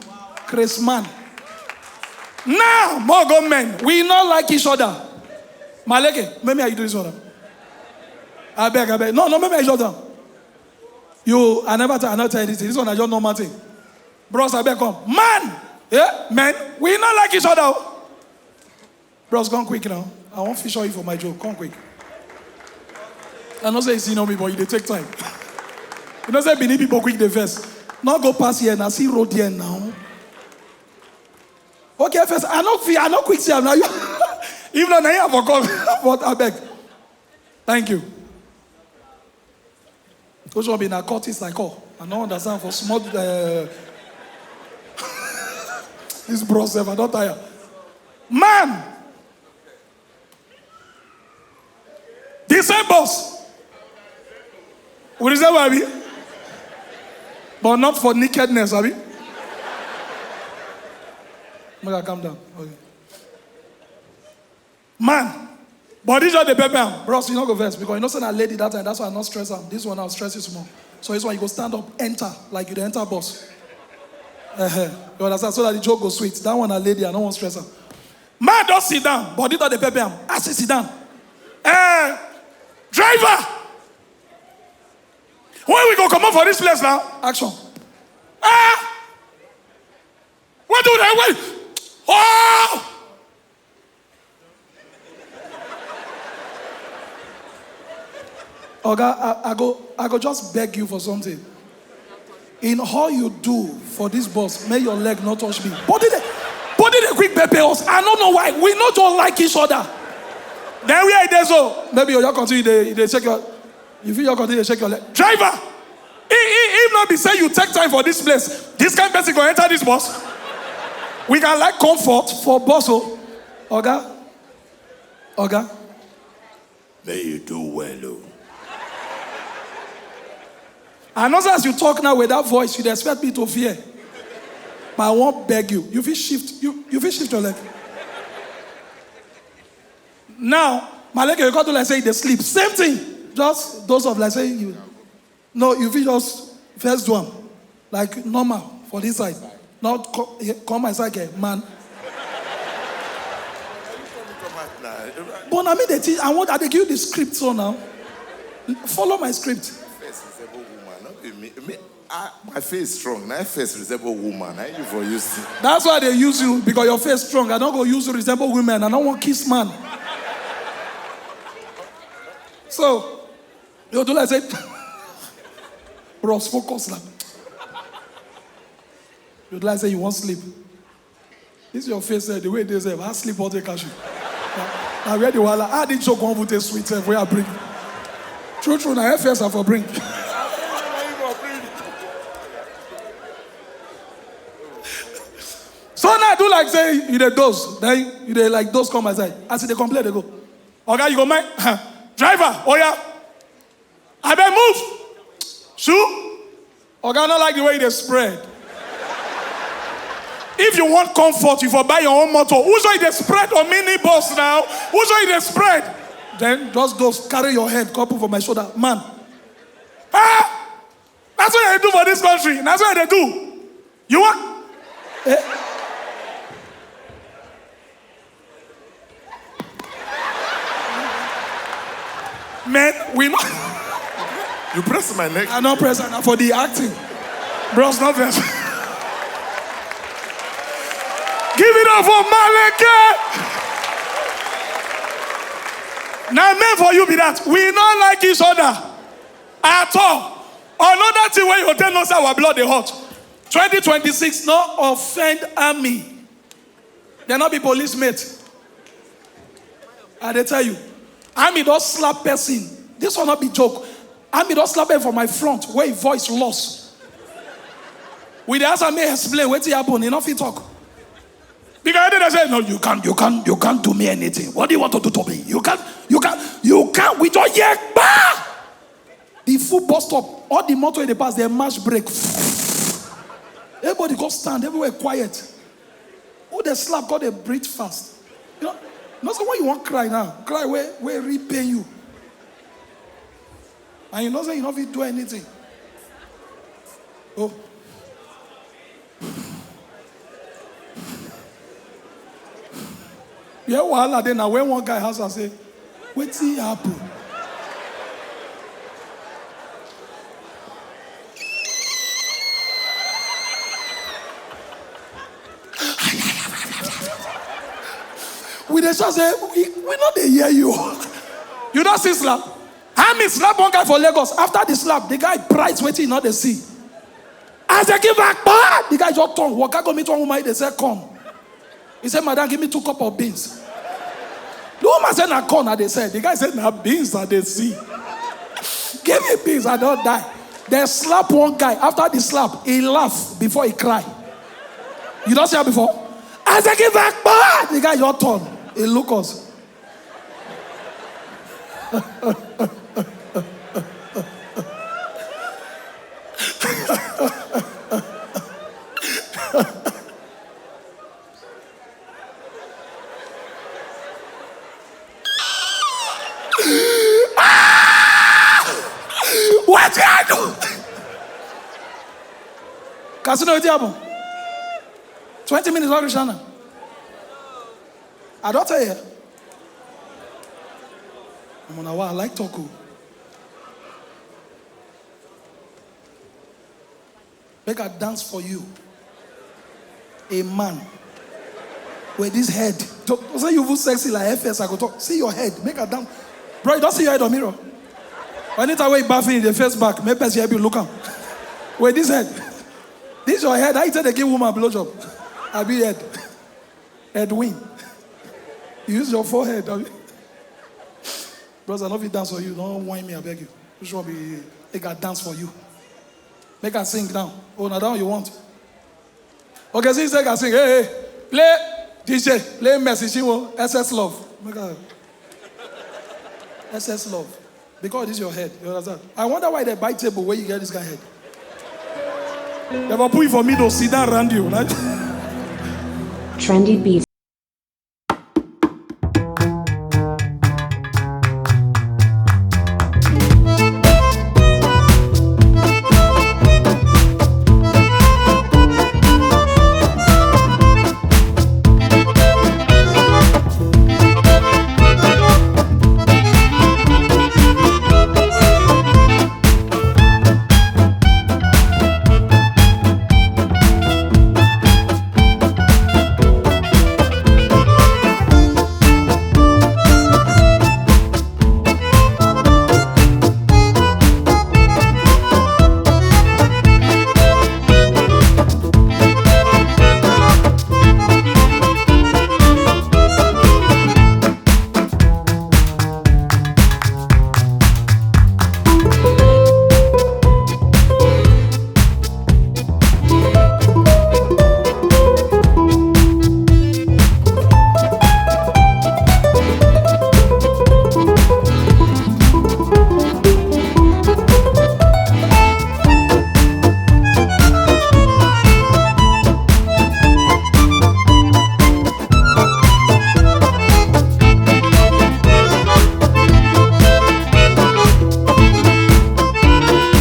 Chris Man. Now, Mogo men, we no like each other. Maleke, make me and you do this one. Abeg, abeg. No, no, make me and you shut down. You, I never tell, I never tell anything. This one is just normal thing. Bros, abeg come. Man, yeah, men, we no like each other. Bros, come quick now. I wan feature you for my joke. Come quick. I know say you see no me, but you dey take time. You know say Benin people quick dey vex. No go pass here now. See road here now. Okay, first, I no fit, I no quick see am now. If not, na here I for come. But abeg. Thank you. Which one be na cultist like all? I no understand for small. Uh, this bro sef, I don tire. Man, the same boss. We resemble, abi? But not for nakedness, abi? Make I calm down. Okay. Man, body just dey pepper am. Bros, you no go vex because you know say na lady that time. That's why I no stress am. This one I'll stress you small. So this one you go stand up, enter like you dey enter bus. Uh-huh. You understand? So that the joke go sweet. That one na lady, I no wan stress am. Man don sit down, body don dey pepper am. As he sit down, eh, driver, when we go comot for this place now? Action. Ah, what do they wait? Oh! Oga, I, I go, I go just beg you for something. In all you do for this boss, may your leg not touch me. Body dey, body dey quick pepper us. I don't know why. We no just like each other. Then where it is so? Maybe you continue dey, dey check your, you feel you continue dey check your leg. Driver, if, if, if not be say you take time for this place, this kind person go enter this bus. We can like comfort for bus o. Oga, oga. May you do well o. I know say as you talk now with that voice, you dey expect me to fear. But I wan beg you. You fit shift, you, you fit shift your leg. Now, Maleke, you come do like say you dey sleep. Same thing. Just doze off like say you. No, you fit just first do am like normal for this side. Not co- eh, come my side, eh, man. But I mean, the thing I want, I dey give you the script so now. Follow my script. First resemble woman, not be me. Me, I, my face strong. Now first resemble woman. Now you for use. That's why they use you because your face strong. I don't go use you resemble women. I don't want kiss man. So you do like say, bros, focus now. You do like say you wan sleep. This your face, eh, the way they say, I sleep all day cashew. Now where the wahala? Ah, the joke one put a sweet self where I bring. True, true. Now F S I for bring. So now I do like say you dey doze, then you dey like doze come my side. As they complain, they go, "Oga, you go mind? Driver, oh yeah, I beg move, shoe." Oga, I no like the way you dey spread. If you want comfort, you for buy your own motor. Who's you dey spread on minibus now? Who's you dey spread? Then just go carry your head, couple for my shoulder, man. Ah, that's what they do for this country. That's what they do. You want? Eh? Man, we know. You press my neck. I don't press am for the acting. Bros, not vex. Give it up for Maleke. Now, men for you be that. We not like each other at all. Another thing where you tell us our blood dey hot. twenty twenty-six, no offend army. They not be police mate. I dey tell you, army don slap person. This one not be joke. Army don slap him for my front where his voice lost. We dey ask am make explain wetin happen. He no fit talk. Because they say, "No, you can't, you can't, you can't do me anything. What do you want to do to me? You can't, you can't, you can't." We just hear, bah! The full bus stop, all the motor in the pass, they mash break. Everybody go stand, everywhere quiet. Who dey slap, go dey breathe fast. You know, you know, so when you wan cry now, cry where, where really pain you. And you know say you no fit do anything. Oh. Yeah, wahala dey na when one guy ask am say, "Wetin happen?" We dey shout say, "We, we no dey hear you." You don see slap? Army slap one guy for Lagos. After the slap, the guy price wetin he no dey see. As they give back, bah! The guy just turn, waka go meet one woman, they say, "Come." He said, "Madam, give me two cup of beans." The woman said, "Na corn I dey sell." The guy said, "Na beans I dey see. Give me beans, I don die." They slap one guy. After the slap, he laugh before he cry. You don't see that before? I say, "Give back, boy!" The guy, your turn. He look us. What did I do? Casino, what happened? Twenty minutes, what is Shana? I don't tell you. I'm on a, I like talk o. Make I dance for you. A man with this head. Don't say you even sexy like F S. I go talk. See your head. Make I dance. Bro, you don't see your head on mirror. Anytime wey you baff in the face back, make person help you look am. With this head. This your head. How you take dey give woman blowjob? I be head. Edwin. You use your forehead. Abi? Bros, I no fit dance for you. Don't whine me, I beg you. Which one be make I dance for you? Make I sing now. Oh, now that one you want. Okay, see, say I sing. Hey, hey, play D J, play Mercy Chinwo, S S Love. Make I S S Love. Because this your head, you understand? I wonder why they buy table where you get this kind of head. They go put it for me to sit down around you, right? Trendy beats.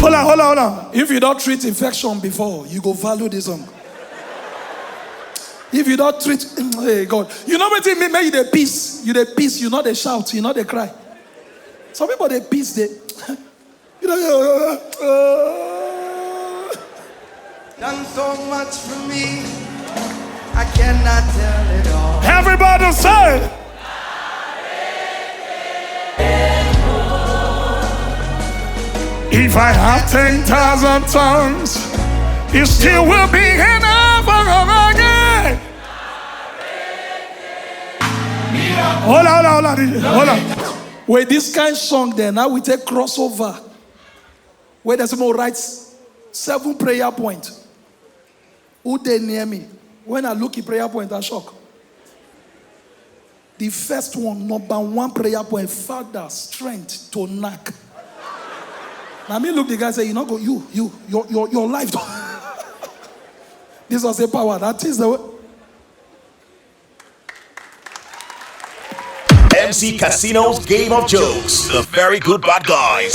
Hold on, hold on, hold on. If you don't treat infection before, you go value this song. If you don't treat, hey God, you know what it mean? Make you dey piss, you dey piss, you know they shout, you know they cry. Some people they piss, they, you know, done so much for me. I cannot tell it all. Everybody say, if I have ten thousand tongues, it still will be enough for again. Hold on, hold on, hold on, hold on. With this kind of song, then now we take crossover. Where there's more rights, seven prayer points. Who they near me? When I look at prayer point, I shock. The first one, number one prayer point, Father, strength to knock. Now me look the guy say, you know, go, you, you, your, your, your life. This was a power. That is the way. M C Casino's Game of Jokes. The Very Good Bad Guys.